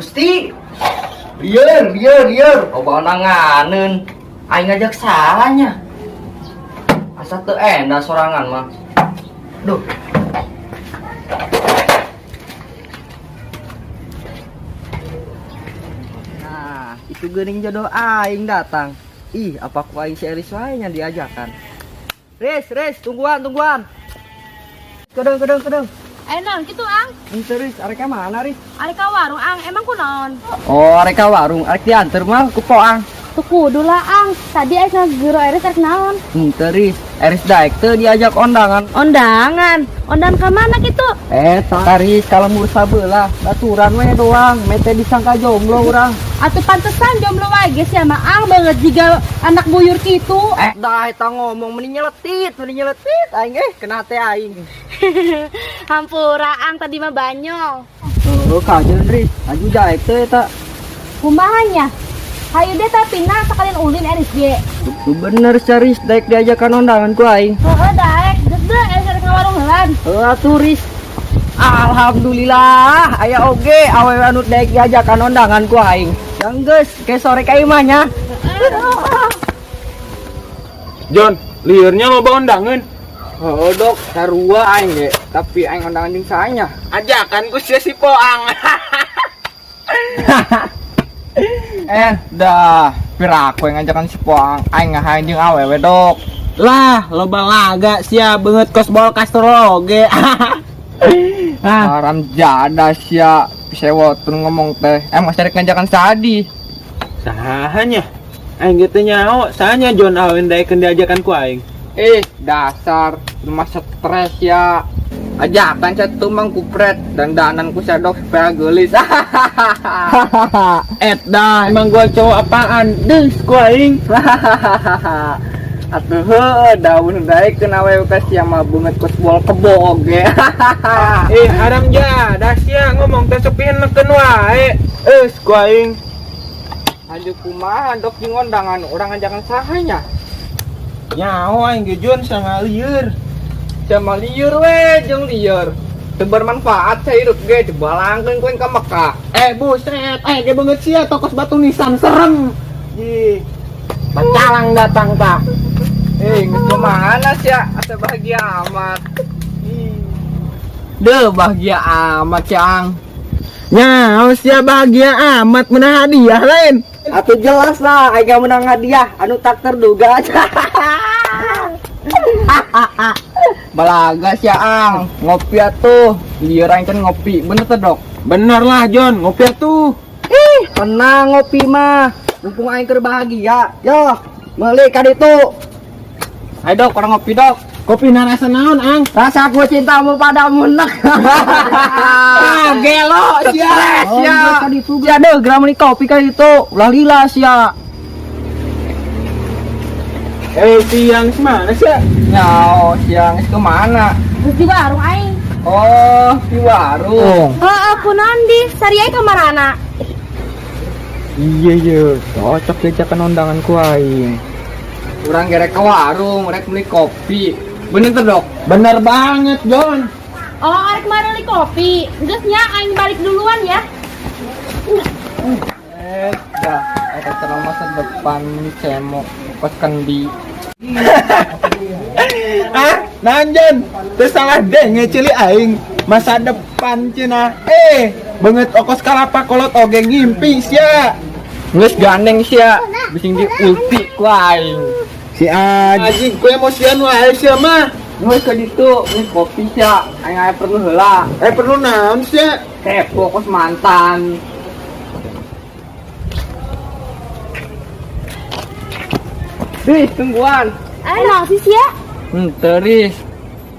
Gusti. Lieur, lieur, lieur. Loba ondanganeun. Aing ngajak sahanya. Asa teu endah sorangan mah. Duh. Nah, itu geuning jodoh aing datang. Ih, apa ku aing si Eris wae nya diajakan. Riz, Riz, tungguan, tungguan. Kedeng, kedeng, kedeng. Eh, naon kitu, Ang? Ente Riz, arek ka mana, Riz? Arek ka warung, Ang. Emang kunaon? Oh, arek ka warung, arek dianter mah ku Poang. Tuh kudu lah, Ang. Tadi aing ngagero Eris arek naon? Ente Riz, Eris daek teu diajak ondangan. Ondangan. Ondangan ka mana kitu? Eh, Riz, kalau lembur sabelah, baturan we doang, mete disangka jomblo urang. Atuh pantesan jomblo wae geus ya mah Ang banget jiga anak buyur kitu. Eh, dah eta ngomong mending nyeletit aing kena teh aing. Hampura Ang, tadi mah banyol. Oh, kajeun Riz, aju daek teu eta. Kumaha nya? Hayu deh tapi nah sekalian ulin Eris ge. Tuh bener sih Riz, daek diajakan ondangan ku aing. Heeh, daek. Geus deh Eris arek ngawarung heulan. Heuh atuh Riz. Alhamdulillah, aya oge awewe anu daek diajakan ondangan ku aing. Yang geus, ke sore ka imah nya. John, liurnya loba ondangan. Oh, dok, sarua aing ge, tapi aing ondangan jeung saanya. Ajakan ku sia si Poang. Eh, dah, piraku yang ngajakan si Poang, aing ngahain jeung awewe, dok. Lah, loba laga sia beungeut kos bol kastrol oge. Ah, Haram jadah sia, pisewotun ngomong teh. Emang rek ngajakan Sadi. Sahanya? Aing ge teu nyaho, sahanya John aweun daekeun diajakan ku aing. Eh, dasar rumah stres ya. Ajakan saya tuh mang kupret dan danan ku sadok supaya gelis. Eh dah, emang gua cowok apaan? Deus ku aing. Atuh heuh, daun daek kena awewe ka sia mah beungeut kos bol kebo oge. Eh, haram jadah sia ngomong teh sok neken wae. Eus ku aing. Aduh kumaha dok jeung ondangan urang ngajakan sahanya. Nyaho aing ge John sama lieur. Sama lieur we jeung lieur. Teu bermanfaat saya hidup ge dibalangkeun ku aing ka Mekah. Eh buset, eh ge beungeut sia tokos batu nisan serem. Ih. Bacalang datang tah. Eh, geus kumaha sia? Asa bahagia amat. Deh, bahagia amat Cang. Nyaho sia bahagia amat menang hadiah lain. Atuh jelas lah, aing menang hadiah anu tak terduga. Balaga sia Ang, ngopi atuh. Lieur aing can ngopi, bener teh dok? Bener lah John, ngopi atuh. Ih, tenang ngopi mah. Mumpung aing keur bahagia. Yo, meuli ka ditu. Ayo dok, orang ngopi dok. Kopi rasa naon, Ang? Rasa aku cintamu padamu nek. Ah, gelo sia. Stres sia. Sia deh, geura meuli kopi ka ditu. Ulah lila sia. Eh, siang mana sia? Nyao, siang geus kemana? Geus di warung aing. Oh, di warung. Heeh, kunaon di sariai ka marana? Iya iya, cocok diajakan undangan ku aing. Urang gerek ke warung, rek beli kopi. Bener tuh dok? Bener banget, John. Oh, arek beli kopi. Geus nya aing balik duluan ya. Eh, dah, eta terlalu masa depan ini cemok, kos kendi. Ah, naon John? Teu salah deh ngecili aing. Masa depan cenah. Eh, beungeut okos kalapa kolot oge ngimpi sia. Geus gandeng sia, bising di ulti ku aing. Si anjing ku emosian wae sia mah. Geus ka ditu, geus kopi sia, aing aya perlu heula. Eh, perlu naon sia? Kepo kos mantan. Riz, tungguan. Eh, naon sih sia? Henteu, Riz.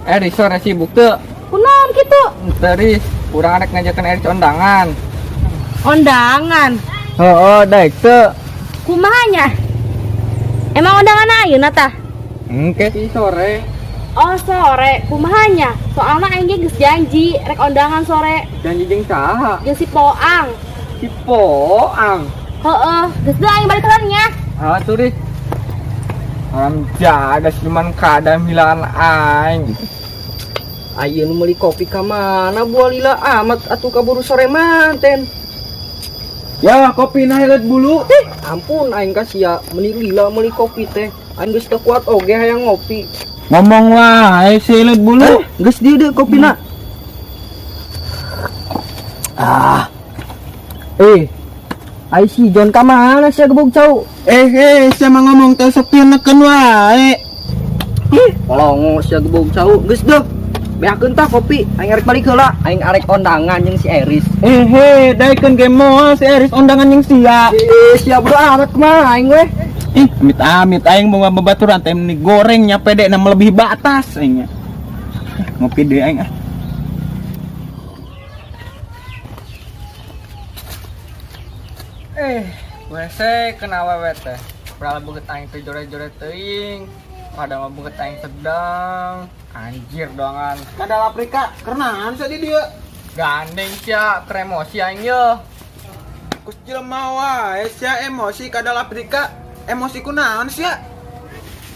Eh, Riz sore sibuk teu? Kunaon kitu? Henteu, Riz. Urang arek ngajakan Eris ondangan. Ondangan. Heeh, daek teu. Kumaha nya? Emang ondangan ayeuna tah? Engke sih sore. Oh, sore. Kumaha nya? Soalna aing ge geus janji rek ondangan sore. Janji jeung saha? Jeung si Poang. Si Poang. Heeh, geus deui aing balik heula nya. Ah, tuh Riz. Haram jaga siluman kadam hilangan aing. Ayeuna meuli kopi ka mana buah lila amat atuh kaburu sore manten. Ya, kopi nah hilet bulu. Eh, ampun aing ka sia, meni lila meuli kopi teh. Aing geus teu kuat oge hayang ngopi. Ngomong wae si hilet bulu. Eh, geus dieu deui kopina. Ah. Eh. Ai si John ka mana sia gebog cau? Eh, eh, sia mah ngomong teh sok neken wae. Ih, kolongo sia gebog cau. Geus deuh. Beakeun tah kopi, aing arek balik heula. Aing arek ondangan jeung si Eris. Eh, eh, daekeun ge moal si Eris ondangan jeung sia. Eh, sia bodo amat kumaha aing weh. Ih, amit-amit aing boga babaturan teh meni goreng nya pede na melebihi batas aing nya. Ngopi deui aing ah. Eh, WC kena awewe teh. Padahal beungeut aing teh jore-jore teuing. Padahal mah beungeut aing sedang. Anjir doangan. Kadal Afrika, kerenaan sia di dieu. Gandeng sia, keur emosi aing ye. Kus jelema wae sia emosi kadal Afrika. Emosi kunaon sia?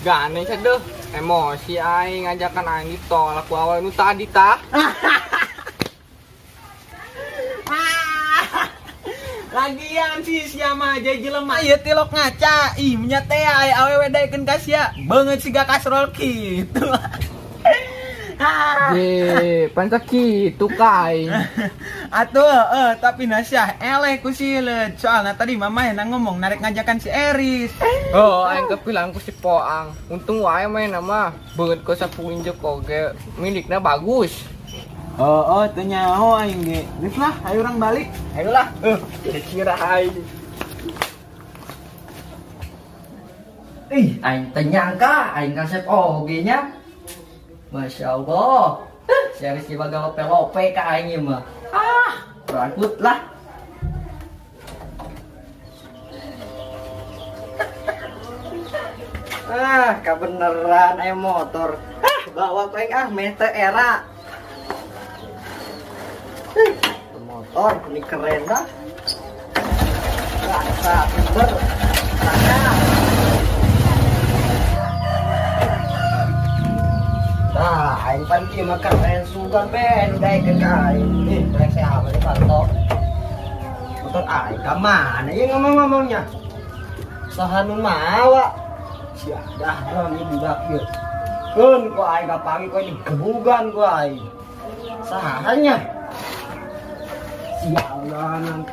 Gandeng sia deuh. Emosi aing ngajakan aing ditolak ku awewe nu tadi tah. Lagian sih sia mah jadi jelema ieu tilok ngaca. Ih, nya teh aya awewe daekeun ka sia. Beungeut siga kasrol kitu. Je, panca kitu ka aing. Atuh, tapi nasyah eleh ku si Leud. Soalna tadi mama yang ngomong narik ngajakan si Eris. Oh, aing kepilang ku si Poang. Untung wae main mah beungeut ku sapu injuk oge milikna bagus. Oh, oh, teu nyaho aing ge. Geus lah, ayo urang balik. Ayolah. Kira aing. Ih, aing teu nyangka aing kasep oge nya. Masya Allah. Si Eris ge baga lope-lope ka aing ieu mah. Ah, berangkut lah. Ah, kebeneran aya motor. Ah, bawa ku aing ah meh teu era. Ih, motor ini keren dah. Rasa ber. Nah, aing pan kieu mah keren sugan be nu daekeun ka aing. Ih, rek saya apa nih panto. Motor aing ka mana ieu ngomong-ngomongnya? Saha nu mawa? Sia dah dong ieu budak ieu. Keun ku aing kapangi ku aing digebugan ku aing. Sahanya? Sialan.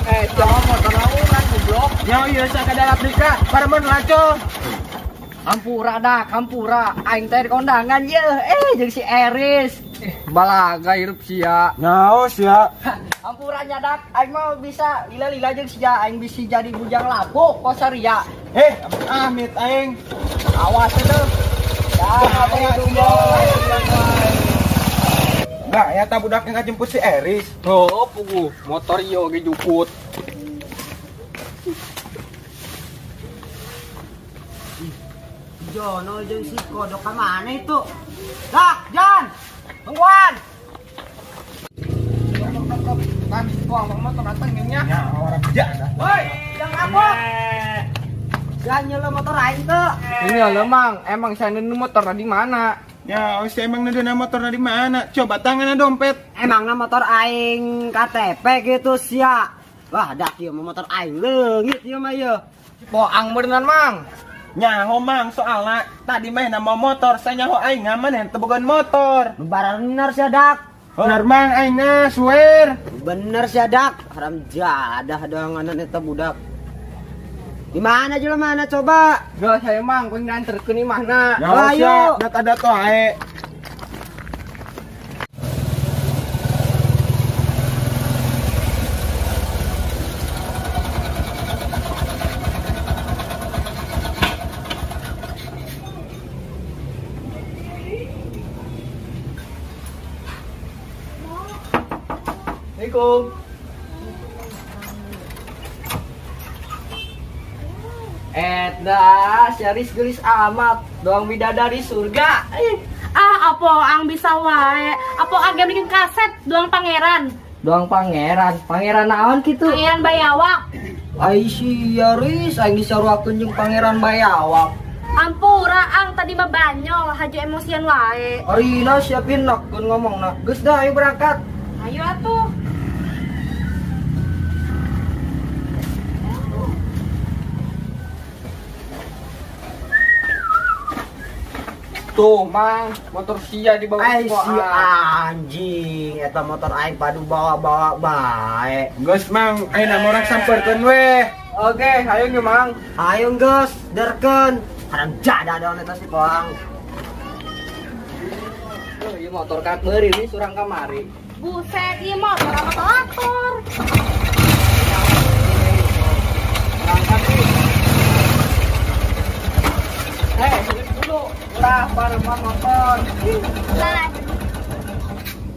Eh, jangan motor lauran goblok. Nyaho ieu sia kadal Afrika, paremen laco. Hampura dah, hampura. Aing teh kondangan ye. Eh, jeung si Eris. Balaga hirup sia. Nyaho sia. Hampura nyadak, aing mah bisa lila-lila jeung sia, aing bisa jadi bujang lapuk kosaria. Eh, amit aing. Awas itu. Ya, apa itu, boy? Enggak, ya tak budak yang ngajemput si Eris. Oh, pugu motor ieu oge juput. Jono jeung si Kodok ka mana itu? Dak, Jon. Tungguan. Kan tuang motor datang nya. Nyaho orang jadah. Woi, jangan apa? Jangan nyela motor aing teu. Ini lemang, emang saya nemu motor di mana? Ya, si emang ngedeuna motor di mana? Coba tangannya dompet. Emangna motor aing KTP gitu sia. Wah, dak ieu mah motor aing leungit ieu mah ieu. Poang beneran mang. Nyaho mang soalna tadi mah nama motor, saya nyaho aing ngaman yang tebogan motor. Bener sia dak. Bener mang aing na swear. Bener sia dak. Haram jadah doanganan eta budak. Di mana jelema mana coba? Gak saya mang, kau nganterkeun imahna. Nyaho Ayo. sia, dat ada ae. Assalamualaikum. Eta, si Aris gelis amat, doang bidadari surga. Eh, Ah, apa ang bisa wae. Apa ang bikin kaset doang pangeran. Doang pangeran, pangeran naon kitu? Pangeran Bayawak. Ai si Aris, aing disaruakeun jeung pangeran Bayawak. Ampura ang tadi mah banyol, haju emosian wae. Arina siapin nak kun ngomong nak. Geus dah ayo berangkat. Ayo atuh. Tuh, Mang, motor sia dibawa Ai ku si Boang. anjing eta motor aing padu bawa-bawa bae. Geus Mang, ayeuna mah urang sampeurkeun we. Oke, ayo ge, Mang. Ayo geus, derkeun. Haram jada daun eta si Boang. Tuh, ieu motor kat beuri nih surang kamari. Buset, ieu motor apa traktor? Berangkat nih. Eh, selip dulu. Ulah, parema motor. Lah,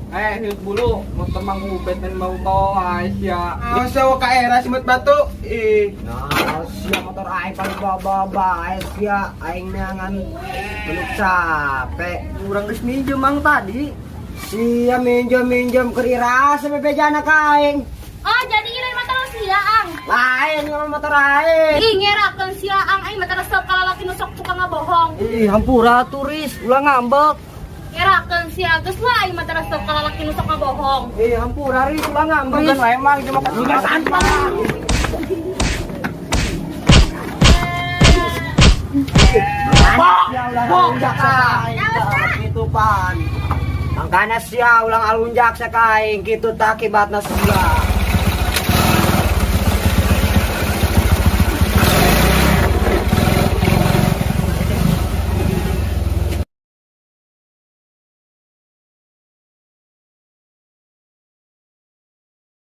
Eh, hidup bulu. Motor Mang Ubed main bawa-bawa ya. Geus sawo ka era simut batu. Ih, Nah, sia motor aing padu bawa-bawa bae sia aing neangan beluk capek. Urang geus minjem Mang tadi. Sia minjem-minjem keur ira bebejana ka aing. oh jadi ini motor sia ang. Lain ngomong motor aing. Ih, ngerakeun sia ang aing mah resep ka lalaki nu sok tukang ngabohong. Ih, hampura turis, ulah ngambek. Ngerakeun sia geus lah aing mah resep ka lalaki nu sok ngabohong. Ih, hampura ris, ulah ngambek. Bukan wae Mang, cuma Lugasan, Pak. Bok, gitu pan. Mangkana sia ulang alunjak sakaing kitu tak akibatna sia.